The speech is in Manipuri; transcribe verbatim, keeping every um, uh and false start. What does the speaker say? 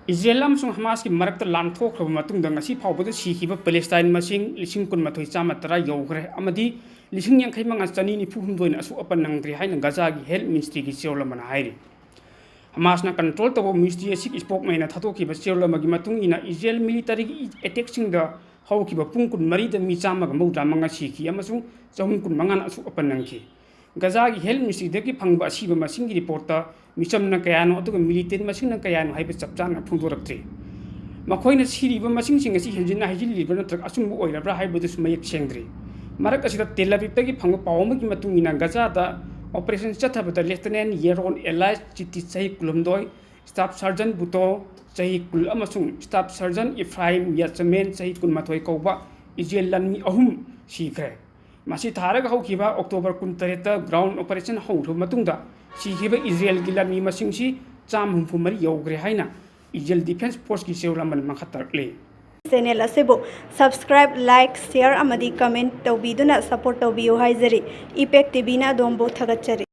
ꯏꯖꯔꯦꯜ ꯑꯃꯁꯨꯡ ꯍꯃꯥꯁꯀꯤ ꯃꯔꯛꯇ ꯂꯥꯟ ꯊꯣꯛꯈ꯭ꯔꯕ ꯃꯇꯨꯡꯗ ꯉꯁꯤ ꯐꯥꯎꯕꯗ ꯁꯤꯈꯤꯕ ꯄꯦꯂꯦꯁꯇꯥꯏꯟ ꯃꯁꯤꯡ ꯂꯤꯁꯤꯡ ꯀꯨꯟꯃꯥꯊꯣꯏ ꯆꯥꯝꯃ ꯇꯔꯥ ꯌꯧꯈ꯭ꯔꯦ ꯑꯃꯗꯤ ꯂꯤꯁꯤꯡ ꯌꯥꯡꯈꯩ ꯃꯉꯥ ꯆꯅꯤ ꯅꯤꯐꯨ ꯍꯨꯝꯗꯣꯏꯅ ꯑꯁꯣꯛ ꯑꯄꯟ ꯅꯪꯗ꯭ꯔꯤ ꯍꯥꯏꯅ ꯒꯖꯥꯒꯤ ꯍꯦꯜꯊ ꯃꯤꯅꯤꯁꯇ꯭ꯔꯤꯒꯤ ꯆꯦꯔꯣꯜ ꯑꯃꯅ ꯍꯥꯏꯔꯤ꯫ ꯍꯃꯥꯁꯅ ꯀꯟꯇ꯭ꯔꯣꯜ ꯇꯧꯕ ꯃꯤꯅꯤꯁꯇ꯭ꯔꯤ ꯑꯁꯤꯒꯤ ꯏꯁꯄꯣꯛꯃꯦꯟꯅ ꯊꯥꯗꯣꯛꯈꯤꯕ ꯆꯦꯔꯣꯜ ꯑꯃꯒꯤ ꯃꯇꯨꯡ ꯏꯟꯅ, ꯏꯖꯔꯦꯜ ꯃꯤꯂꯤꯇꯔꯤꯒꯤ ꯑꯦꯇꯦꯛꯁꯤꯡꯗ ꯍꯧꯈꯤꯕ ꯄꯨꯡ ꯀꯨꯟꯃꯔꯤꯗ ꯃꯤ ꯆꯥꯝꯃꯒ ꯃꯧꯗ꯭ꯔꯥ ꯃꯉꯥ ꯁꯤꯈꯤ ꯑꯃꯁꯨꯡ ꯆꯍꯨꯝ ꯀꯨꯟꯃꯉꯥꯅ ꯑꯁꯣꯛ ꯑꯄꯟ ꯅꯪꯈꯤ꯫ ꯒꯖꯥꯒꯤ ꯍꯦꯜꯊ ꯃꯤꯅꯤꯁꯇ꯭ꯔꯤꯗꯒꯤ ꯐꯪꯕ ꯑꯁꯤꯕ ꯃꯁꯤꯡꯒꯤ ꯔꯤꯄꯣꯔꯠꯇ ꯃꯤꯆꯝꯅ ꯀꯌꯥꯅꯣ ꯑꯗꯨꯒ ꯃꯤꯂꯤꯇꯦꯟ ꯃꯁꯤꯡꯅ ꯀꯌꯥꯅꯣ ꯍꯥꯏꯕ ꯆꯞ ꯆꯥꯅ ꯐꯣꯡꯗꯣꯔꯛꯇ꯭ꯔꯤ꯫ ꯃꯈꯣꯏꯅ ꯁꯤꯔꯤꯕ ꯃꯁꯤꯡꯁꯤꯡ ꯑꯁꯤ ꯍꯦꯟꯖꯤꯟꯅ ꯍꯥꯏꯖꯤꯜꯂꯤꯕ꯭ꯔꯥ ꯅꯠꯇ꯭ꯔꯒ ꯑꯆꯨꯝꯕ ꯑꯣꯏꯔꯕ꯭ꯔꯥ ꯍꯥꯏꯕꯗꯨꯁꯨ ꯃꯌꯦꯛ ꯁꯦꯡꯗ꯭ꯔꯤ꯫ ꯃꯔꯛ ꯑꯁꯤꯗ ꯇꯦꯜ ꯑꯕꯤꯕꯇꯒꯤ ꯐꯪꯕ ꯄꯥꯎ ꯑꯃꯒꯤ ꯃꯇꯨꯡ ꯏꯟꯅ, ꯒꯖꯥꯗ ꯑꯣꯄꯔꯦꯁꯟ ꯆꯠꯊꯕꯗ ꯂꯦꯐꯇꯤꯅꯦꯟ ꯌꯦꯔꯣꯟ ꯑꯦꯂꯥꯏꯁ ꯆꯤꯇꯤ, ꯆꯍꯤ ꯀꯨꯟꯍꯨꯝꯗꯣꯏ, ꯁ꯭ꯇꯥꯐ ꯁꯔꯖꯟ ꯕꯨꯇꯣ, ꯆꯍꯤ ꯀꯨꯟ, ꯑꯃꯁꯨꯡ ꯁ꯭ꯇꯥꯐ ꯁꯔꯖꯟ ꯏꯐ꯭ꯔꯥꯏꯝ ꯌꯥꯆꯃꯦꯟ, ꯆꯍꯤ ꯀꯨꯟꯃꯥꯊꯣꯏ ꯀꯧꯕ ꯏꯖꯔꯦꯜ ꯂꯥꯟꯃꯤ ꯑꯍꯨꯝ ꯁꯤꯈ꯭ꯔꯦ꯫ ꯃꯁꯤ ꯊꯥꯔꯒ ꯍꯧꯈꯤꯕ ꯑꯣꯛꯇꯣꯕꯔ ꯀꯨꯟꯇꯔꯦꯠꯇ ꯒ꯭ꯔꯥꯎꯟ ꯑꯣꯄꯔꯦꯁꯟ ꯍꯧꯈ꯭ꯔꯕ ꯃꯇꯨꯡꯗ ꯁꯤꯈꯤꯕ ꯏꯖꯔꯦꯜꯒꯤ ꯂꯥꯟꯃꯤ ꯃꯁꯤꯡꯁꯤ ꯆꯥꯝꯃ ꯍꯨꯝꯐꯨ ꯃꯔꯤ ꯌꯧꯈ꯭ꯔꯦ ꯍꯥꯏꯅ ꯏꯖꯔꯦꯜ ꯗꯤꯐꯦꯟꯁ ꯐꯣꯔꯁꯀꯤ ꯆꯦꯔꯣꯜ ꯑꯃꯅ ꯃꯈꯥ ꯇꯥꯔꯛꯂꯤ꯫ ꯆꯦꯅꯦꯜ ꯑꯁꯤꯕꯨ subscribe, like, share ꯑꯃꯗꯤ comment ꯇꯧꯕꯤꯗꯨꯅ support ꯇꯧꯕꯤꯌꯨ ꯍꯥꯏꯖꯔꯤ꯫ ꯏꯄꯦꯛ ꯇꯤꯚꯤꯅ ꯑꯗꯣꯝꯕꯨ ꯊꯥꯒꯠꯆꯔꯤ꯫